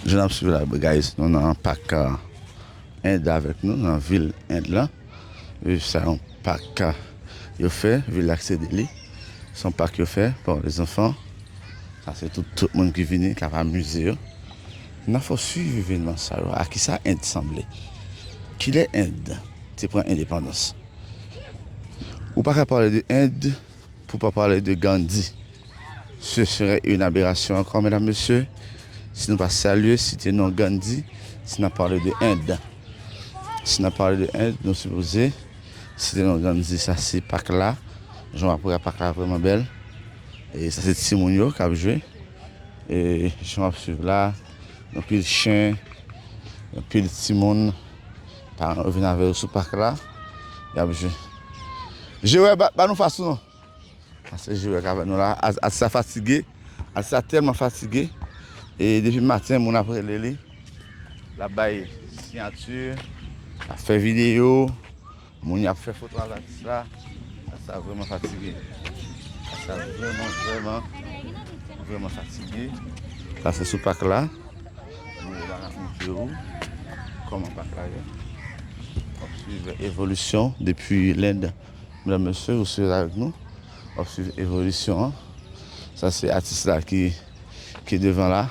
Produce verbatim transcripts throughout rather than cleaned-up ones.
Jan n ap swiv la, guys, nou nan pak, uh, End avèk nou, nan vil End lan. Viv sa yon pak, uh, yo fè, vil ak se de li. Se yon pak yo fè pou lèzanfan. Sa se tout, tout moun ki vini, k ap amize yo. N a fè w swiv evènman sa yo. A kisa End sanble? Kilè End te pran endepandans? Ou pa ka pale de End pou pa pale de Gandhi. Ce serait une aberration encore, mesdames, messieurs, si nou pa salye, site non Gandhi, si n ap pale de End. Si n ap pale de End, nou sipoze site non Gandhi, sa se pak la. Jan w ap wè pak la vrèman bèl. E sa se timoun yo k ap jwe. E jan w ap swiv la, yon pil chen, yon pil timoun, paran yo vin avè yo sou pak la, y ap jwe. Jewè, ba, ba nou fas ou non. Pase jewè k avè nou la. Atis la fatige. Atis la tèlman fatige. E depi maten, moun ap rele li. L ap bay siyati. L ap fè videyo. Moun y ap fè foto avè atis la. Atis la vrèman fatige. Atis la vrèman, vrèman, vrèman fatige. Sa se sou pak la. Nou la montre w kòman pak la ye. W ap swiv evolisyon depi Lend. Medam, mesye, ou swiv avèk nou. W ap swiv evolisyon an. Sa se atis la ki, ki devan la.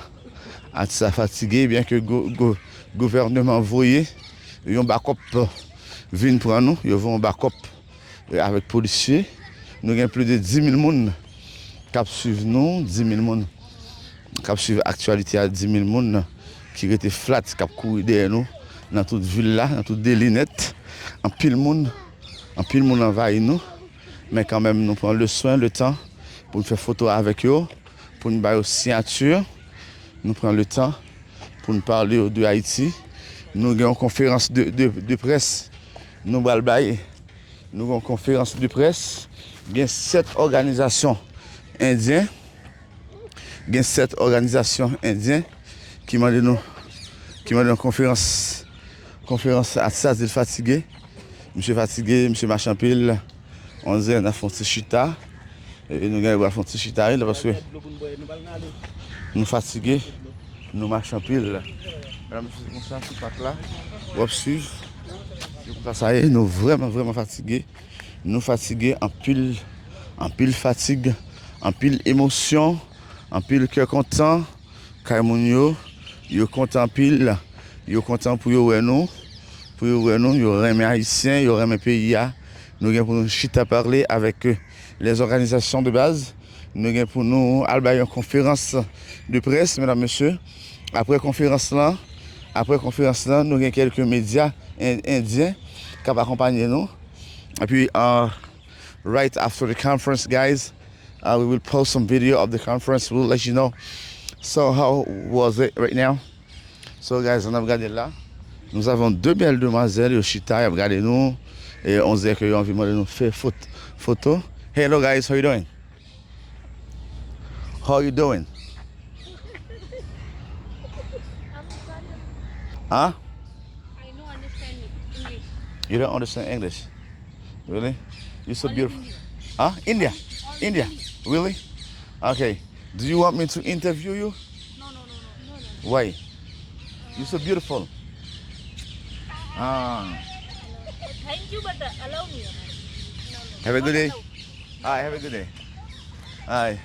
Atis la fatige, byen ke gou-, gou-, gouvènman voye yon bakòp vin pran nou. Yo voye yon bakòp, e, avèk polisye. Nou gen plis de dis mil moun k ap swiv nou, dis mil moun k ap swiv aktyalite a, dis mil moun ki rete flat, k ap kouri dèyè nou nan tout vil la, nan tout de li nèt. Anpil moun, anpil moun anvayi nou, men kanmenm nou pran le swen, le tan pou n fè foto avèk yo, pou n ba yo siyati. Nou pran le tan pou n pale yo de Ayiti. Nou gen yon konferans de, de, de près nou pral bay. Nou gen yon konferans de près. Gen sèt òganizasyon endyen. Gen sèt òganizasyon endyen ki mande nou, ki mande yon konferans, konferans atis la di l fatige. Misye fatige, misye mache anpil. Onzè, n ap fè yon ti chita. E nou genlè pral fè yon ti chita, wi, la, paske nou fatige, nou mache anpil. Medam, mesye, se konsa, sou pak la, w ap swiv. Se konsa sa ye, nou vrèman, vrèman fatige. Nou fatige anpil, anpil fatig, anpil emosyon, anpil kè kontan. Kay moun yo, yo kontan anpil. Yo kontan pou yo wè nou, pou yo wè nou. Yo renmen Ayisyen, yo renmen peyi a. Nou gen pou nou chita pale avèk, euh, les organisations de base. Nou gen pou nou al bay yon konferans de près, medam, mesye. Apre konferans lan, apre konferans lan, nou gen kèlke medya en-, endyen k ap akonpanye nou. Epi, euh, right after the conference, guys, uh, we will post some video of the conference. We'll let you know. So, how was it right now? So, guys, n ap gade la. Nous avons deux belles demoiselles, yo chita, y ap gade nou. E on dirè ke yo anvi mande nou fè fot-, foto. Hello, guys, how you doing? How you doing? Huh? I don't understand English. You don't understand English? Really? You're so beautiful. Huh? India? India? Really? Okay. Do you want me to interview you? No, no, no, no, no, no. Why? You're so beautiful. Ah. Thank you, but, uh, allow me. No, no. Have a good day. Alright, have a good day. Alright.